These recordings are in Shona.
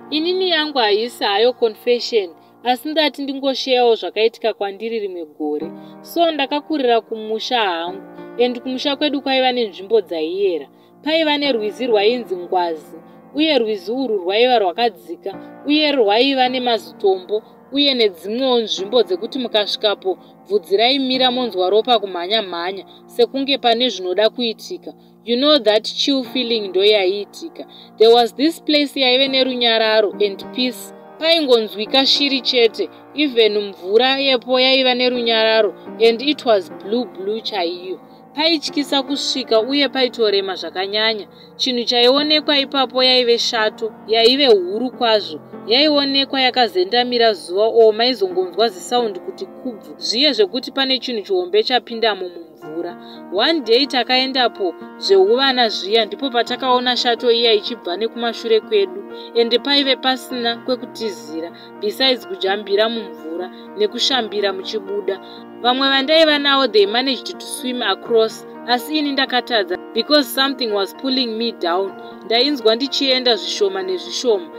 Inini yangu haisi hayo confession, asi ndati ndingosheyawo zvakaitika kwandiri rimwe gore. So ndakakurira kumusha hangu, and kumusha kwedu kwaiva nenzvimbo dzaiyera. Paiva nerwizi rwainzi Ngwazi, uye rwizi urwu rwaiva rwakadzika uye rwaiva nemazitombo uye nedzimwewo nzvimbo dzekuti mukasvikapo bvudzi raimira, monzwa ropa kumhanya mhanya sekunge pane zvinoda kuitika. You know that chill feeling? Ndo yaiitika. There was this place yaive nerunyararo and peace. Paingonzwika shiri chete. Even mvura yepo yaiva nerunyararo and it was blue blue chaiyo. Paityisa kusvika uye paitorema zvakanyanya. Chinhu chaionekwa ipapo yaive shato yaive huru kwazvo, yaionekwa yakazendamira zuva o maizongonzwa zisound kuti kubvu, zviye zvekuti pane chinhu chihombe chapindamo mumvura. One day takaendapo zveuvana zviya, ndipo patakaona shato iya ichibva nekumashure kwedu, ende paive pasina kwekutizira besides kujambira mumvura nekushambira muchibuda. Vamwe vandaiva navo, they managed to swim across, asi ini ndakatadza because something was pulling me down. Ndainzwa ndichienda zvishoma nezvishoma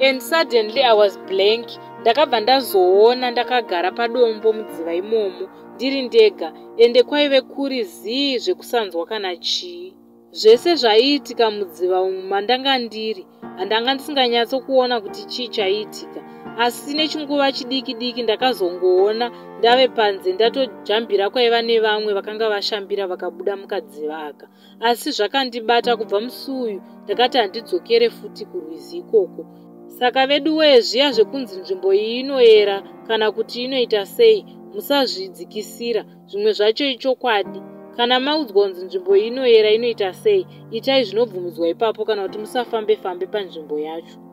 and suddenly I was blank. Ndakabva ndazoona ndakagara padombo mudziva imomo ndiri ndega, ende kwaive kuri zii zvekusanzwa kana chii. Zvese zvaiitika mudziva umu mandanga ndiri, handanga ndisinganyatsokuona kuti chii chaiitika. Asi nechinguva chidiki diki ndakazongoona ndave panze, ndatojambira kwaiva nevamwe vakanga vashambira vakabuda mukadziva aka. Asi zvakandibata kubva musi uyu, ndakati handidzokere futi kurwizi ikoko. Saka vedu wee, zviya zvekunzi nzvimbo iyi inoyera kana kuti inoita sei, musazvidzikisira. Zvimwe zvacho ichokwadi. Kana maudzwa kunzi nzvimbo iyi inoyera, inoita sei, itai zvinobvumidzwa ipapo kana kuti musafambe fambe panzvimbo yacho.